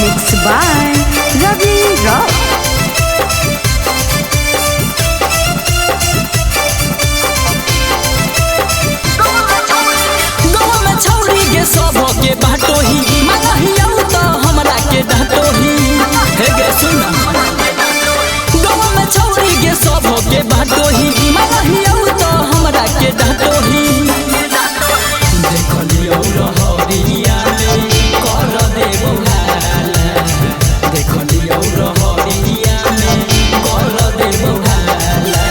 Mixed by Ravi Rock. गाँव में छौरी के सब के बाटोही मांगही आउ त हमरा के डांटोही। हे गे सुन, गाँव में छौरी के सब के बाटोही मांगही आउ त हमरा के डांटोही। देखलियौ रहरिया में कर देबौ हाला, देखलियौ रहरिया में कर देबौ हाला।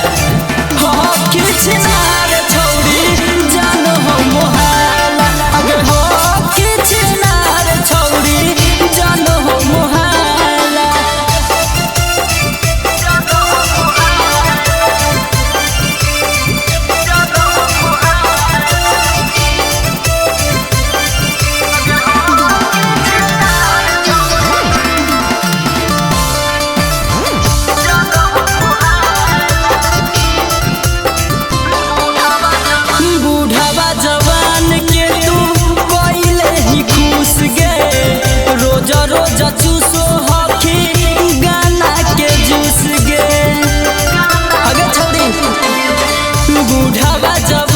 हो किछनार छौरी जान हो मोहाला, अगर हो किछनार छौरी जान हो मोहाला। बूढ़ावा जवान के तू पहले ही खुश गे, रोज रोज चूसो हखी गाना के जूस गे। अगे छौरी बूढ़ावा जवान